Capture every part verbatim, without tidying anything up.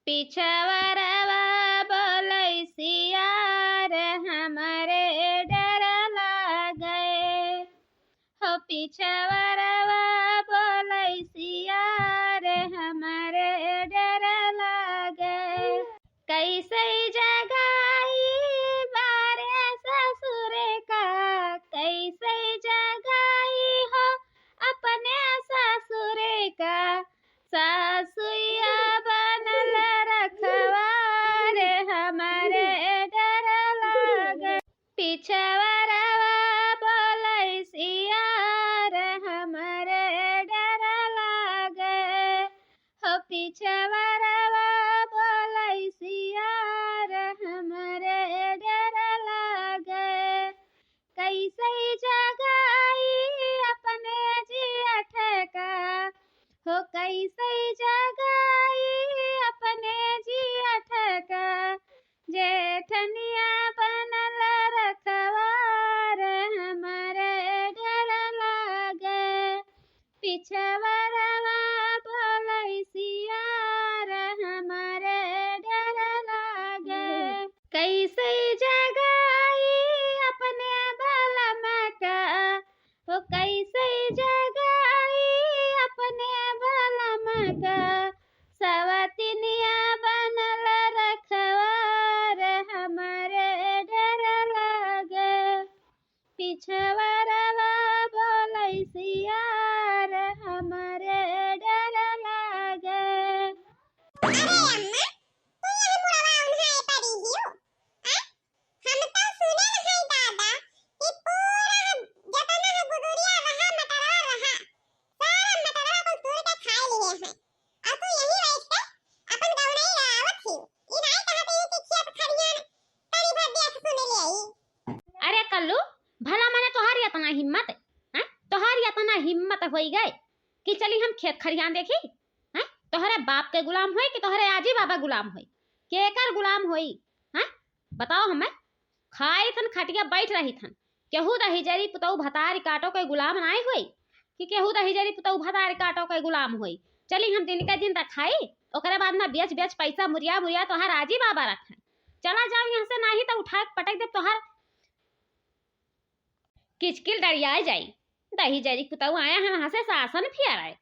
पिछवरवा बोलै सियार हमरे डर लागे, हो पिछवरवा बोलै सियार हमरे डर लागे। कैसे जगाई बारे ससुर का, कैसे जगाई हो अपने ससुर का, सासुइया बनल रखवार हमरे डर लागे। पिछवरवा बोलै सियार हमरे डर लागे, हो पिछवरवा बोलै सियार हमरे डर लागे। कैसे जगाई अपने जियठ का, हो कैसे जगाई अपने जियठ का, जेठनिया बनल रखवार हमरे डर लागे। पिछवरवा बोलै सियार हमरे डर लागे। कैसे जगाई अपने बलम का, हो कैसे जगाई अपने बलम का, सवतिनिया बनल रखवार हमरे डर लागे। पिछवरवा बोलै सियार हमरे डर लागे। अरे अम्मा, तू यह मुड़वा उन्हाए पड़ी हियो? आ? हम तो सुने रहे दादा कि पूरा जतना है गुदुरिया रहा, मटरवा रहा, सारा मटरवा को तूर के खाए लिए हैं। और तू यही बैठ के अपन गौनई गावत ही। ई नाई कहत ही कि खेत खरियान तनी भर दिया से सुने ले आई। अरे कल्लू, भला मने तोहार इतना हिम्मत, हैं? तोहार इतना हिम्मत होई गए कि चली हम खेत खरियान देखी, हैं? तोहरे बाप के गुलाम होई कि तोहरे आजी बाबा गुलाम होई? केकर गुलाम होई, हैं? बताओ हमें। खाई थन खटिया बैठ रही थन, केहू दहिजरी पुतऊ भतारी काटो के गुलाम नाई होई कि केहू दहिजरी पुतऊ भतारी काटो के गुलाम होई। चली हम दिन के दिन रखाई, ओकरे बाद में बेच बेच पैसा मुरिया मुरिया तोहार आजी बाबा रखें। चला जाओ यहाँ से, नाही तो उठा के पटक देब तोहार किचकिल डरियाए जाई। दहिजरी पुतऊ आया है वहाँ से सासन फिर आए।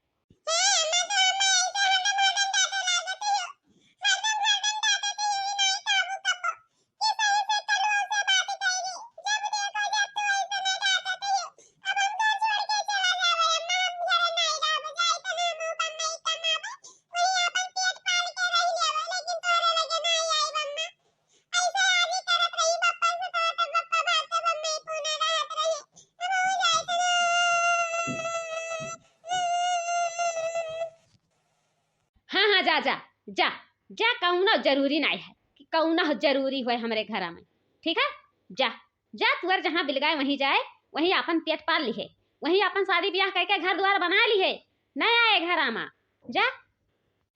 हाँ, हाँ, जा, जा, जा, जा, कौनो जरूरी नाई है कि कौनो जरूरी होए हमरे घरा में, ठीक है? जा, जा, तुअर जहाँ बिलगाए वहीं जाए, वहीं आपन पेट पाल लिहे, वहीं आपन शादी ब्याह करके घर द्वार बना लिहे, न आए घरा में, जा।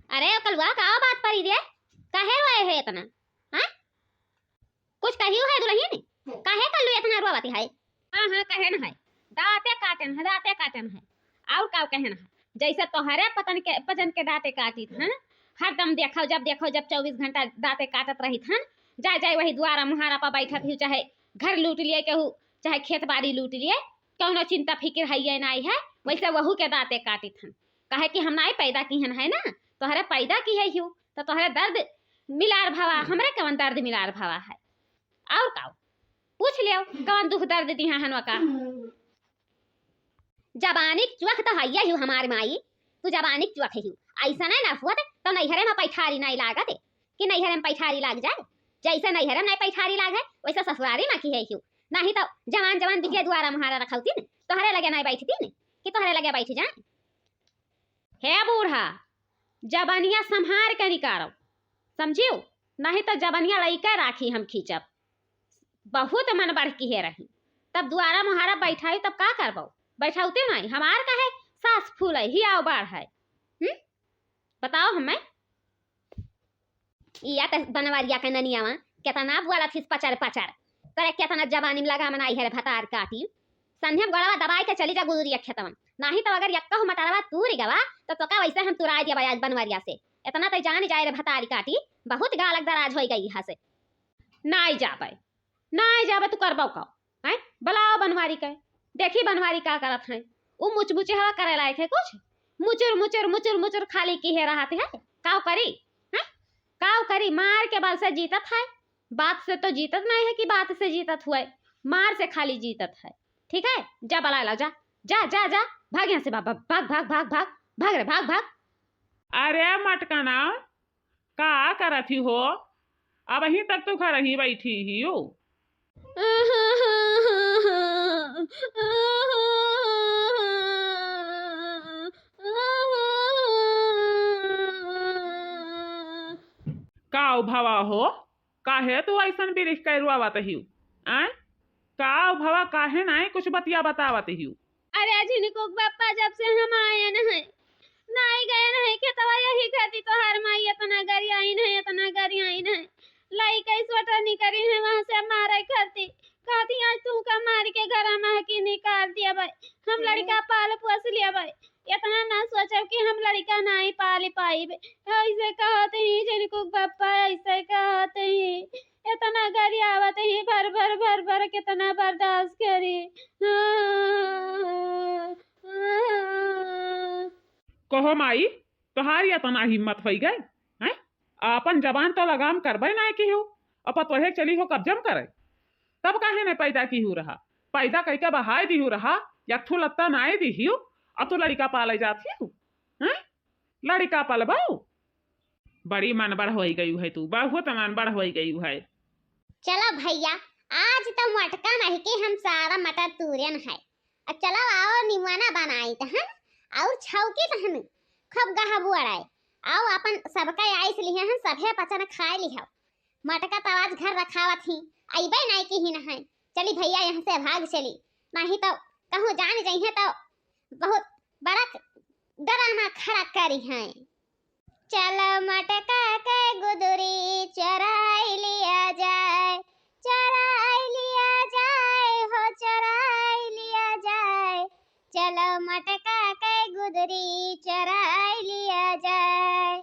अरे ओ कलुआ, का बात परी रे? काहे रोए है इतना? हाँ? कुछ कहियो है दुलहिन? काहे कल्लू इतना रोवत है? हाँ, हाँ, कहे न है। दाँते काटेन है, दाँते काटेन है। और का कहेन है? जैसे तोहरे पतन के, पजन के दाँते काटित हन, हरदम देखो, जब देखो, जब चउबीस घंटा दाँते काटत रहित हन, जाए, जाए वही द्वारा मुहारा पर बैठत ही, चाहे घर लूट लिए केहू, चाहे खेत बाड़ी लूट लिए, कौनो चिंता फिकिर है ये नाई है, वैसे वहू के दाँते काटित हन। काहे कि हम नाई पैदा किहन है ना, तोहरे पैदा किहे हियो, तो तोहरे दर्द मिलार भवा, हमरे कवन दर्द मिलार भवा है? और का? पूछ लियो, कवन दुख दर्द दिहा हन वका? जबानी क चुअख तो हइये हियो हमार माई, तू जबानी क चुअख हियो। ऐसा नहीं ना हुआ तो नैहरे में पैठारी नहीं लागत कि नैहरे में पैठारी लाग जाए। जैसे नैहरे में नहीं पैठारी लाग है, वैसे ससुरारी में किहे हियो। नहीं तो जवान जवान बिटिया द्वारा मुहारा रखौती न, तोहरे लगे नहीं बैठती न कि तोहरे लगे बैठ जाए। हे बूढ़ा, जबनिया संभार के निकारो, समझियो, नहीं तो जबनिया लइके राखी हम खींचब। बहुत मन बढ़ किहे रही, तब दुआरा मुहारा बैठाई, तब का करबो? बैठौते नहीं, हमार काहे सास फूले, हियाव बाढ़ है। हम्म? बताओ हमें। इया त बनवरिया के ननियावा केतना बोलत हिस पचर पचर। तोरे केतना जबानी में लगाम नाई है रे भतार काटी। संझे में गोड़वा दबाई के चली जा गुदुरिया खेतवन। नाही तो अगर यक्का हो मटरवा तूर गवा तो तोका वैसे हम तुराई दिया आज बनवरिया से। एतना तै जान जाए रे भतारी काटी, बहुत गालक दराज होइ गई इहाँ से। नाई जाबे, नाई जाबे, तू करबो का? हैं? बुलाओ बनवारी के, देखी बनवारी का करत हैं। उ मुचमुचे हवा करे लायक है कुछ? मुचुर, मुचुर, मुचुर, मुचुर खाली किहे रहत है। काव करी? हैं? काव करी? मार के बल से जीतत है, बात से तो जीतत नहीं है कि बात से जीतत हुए, मार से खाली जीतत है। ठीक है, जा बलाए लाओ, जा, जा, जा, जा, भाग यहाँ से, भाग, भाग, भाग, भाग, भाग, भाग रे, भाग, भाग। अरे मटकना, का करत ही हो? अबहीं तक तू घर ही बैठी ही हो। का भवा हो? काहे तू अइसन बिरिख के रोआवत हिउ? आय? का भवा, काहे नाई कुछ बतिया बतावत हिउ? अरे झिनकुक बप्पा, जब से हम आयन हैं, नाई गयन हैं खेतवा, यही खातिर तोहार माई एतना गरियाइन है, एतना गरियाइन है। लइके स्वेटर निकरी है वहाँ से मारे खातिर, कहती आज तू का मार के घरा में की निकाल दिया भाई, हम लड़का पाल पोस लिया भाई। एतना ना सोचब कि हम लड़का नाई पाल पाइब। अइसे कहत ही झिनकुक बप्पा, अइसे कहत ही। एतना गरियावत ही, भर भर भर भर केतना बर्दाश्त करी। कहो माई, तोहार एतना हिम्मत होइ गए, हैं? आपन जबान तो लगाम करबे नाई किहू, अब तोहे चली हो कब्जम करे। तब काहे ने पैदा किहू रहा? पैदा कइके बहाए दिहू रहा, एक ठो लत्ता नाई दिहू, अब तू लड़िका पाले जात हिहू, हैं? लड़िका पलबऊ? बड़ी मनबढ़ होइ गयू है तू, बहुत मनबढ़ होइ गयू है। चलो भइया, आज तो मटका नहीं के हम सारा मटर तूरेन है। अब चलो आओ निमोना बनाइत हन, अउर छौकित हन, खूब गहबुअड़ाए। आओ अपन सबका आइस लिहे हन, सभे पचन खाए लिहो। मटका तो आज घर रखावत ही, अइबे नाई किहिन है। चली भइया यहाँ से भाग चली, नहीं तो कहूँ जान जइहे तो बहुत बड़ा ड्रामा खड़ा करी हैं। चलो मटका के गुदरी चोराई लिया जाए, चोराई लिया जाए हो, चोराई लिया जाए। चलो मटका के गुदरी चोराई लिया जाए,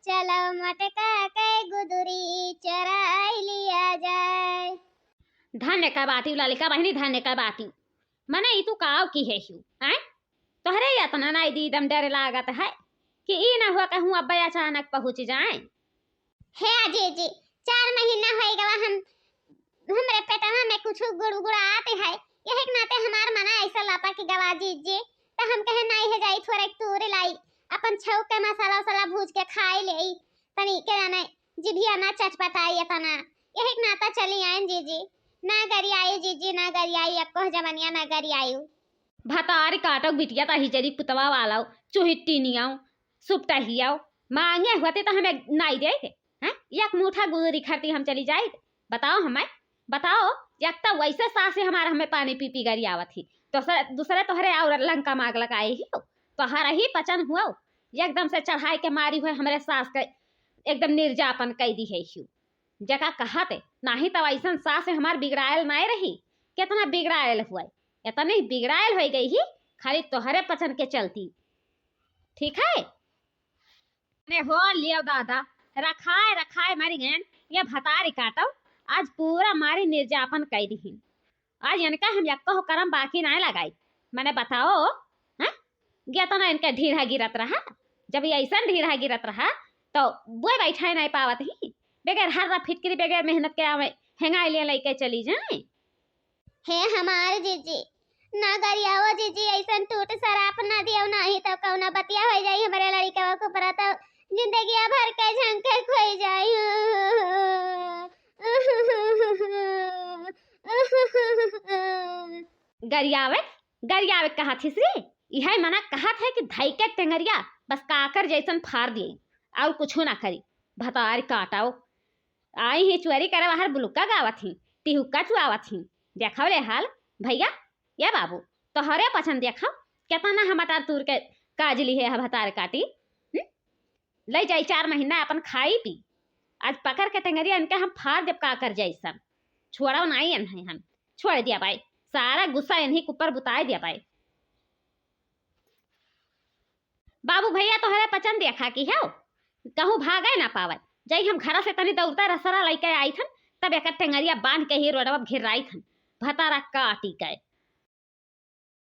चलो मटका के गुदरी चोराई लिया जाए। धन्य का बाटी ललिका बहिनी, धन्य का बाटी। मने ई तू काव किहे हिउ, हैं? तोहरे एतना नाई दीदम डर लागत है कि ई ना हुआ कहूँ अब्बे अचानक पहुँच जाए। हे जीजी, चार महीना होइ गवा हम, हमरे पेटवा में कुछ गुड़गुड़ात है, यही के नाते हमार मना ऐसा लापा कि गवा जीजी, तो हम कहे नाई है जाई थोड़े तूर लाई, अपन छौक के मसाला उसाला भूज के खाई लेई, तनी के जाने जिभिया ना चटपटाई एतना, यही के नाता चली आयन जीजी। ना गरियाई जीजी, ना गरियाई, अक्को जवनिया ना गरियाई। भतारी काटो बिटिया, तही जरी पुतवा वाला चुहिट्टी नियाओ, सुपटहियाओ, मांगे होते तो हमें नाई देते, हैं? एक मुठा गुदरी खरती हम चली जाइत। बताओ हमें, बताओ, एक तो वैसे सास से हमार हमें पानी पी पी गरियावत ही, दूसरे, दूसरे तोहरे और लंका माग लगाए ही हो, तोहरा ही पचन हुआ, एकदम से चढ़ाई के मारी हुए हमरे सास के एकदम निर्जापन कई दी है ही। जका कहत, नाही तब ऐसन सास हमार बिगड़ायल नाय रही, केतना बिगड़ायल हुए, एतने बिगड़ायल होइ गई ही, खाली तोहरे पचन के चलती। ठीक है? ने हो लियो दादा, रखाए रखाए मरी गयन, ये भतारी काटो, आज पूरा मारी निर्जापन कई दिहिन। आज इनका हम यक्को करम बाकी नाय लगाई। मने बताओ, हैं? एतना इनका ढीढ़ा गिरत रहा। जब ये ऐसन ढीढ़ा गिरत रहा, तो बोए बैठाए नाय पावत ही। बगैर हर्रा फिटकरी, बगैर मेहनत के आवे, हेंगाई ले लइके चली जाए। हे हमार जीजी, ना गरियाओ जीजी, ऐसन टूट सराप ना दियो, नाही तो कौना बतिया होइ जाई हमरे लड़िकवा के ऊपर, तो जिंदगिया भर के झंके खोई जाई। गरियावे, गरियावे कहत हिस रे? इहे मना कहत है कि धई के टेंगरिया बस काकर जैसन फार दिए, और कुछ ना करी। भतार काटाओ, आई ही चोरी करे बाहर बुलुक्का गावत ही, टिहुक्का चुआवत ही। देखो ले हाल, भैया, ये बाबू, तोहरे पचन देखो, केतना हम अटार तूर के काज लिहे है भतार काटी। हम्म? ले जाई चार महीना अपन खाई पी। आज पकड़ के टेंगरिया इनके हम फाड़ देब काकर जैसन। छोड़ो नाई एन्हे हम। छोड़ दिया बाई। सारा गुस्सा इन्हीं के ऊपर बुताए दिया बाई। बाबू भैया तोहरे पचन देखा की हो? कहूँ भागे ना पावै। जई हम घरा से तनी दौड़ता रसरा लइके आइत हन, तब एकर टेंगरिया बांध के ही रोडवा घेराइत हन। भतारा काटी के।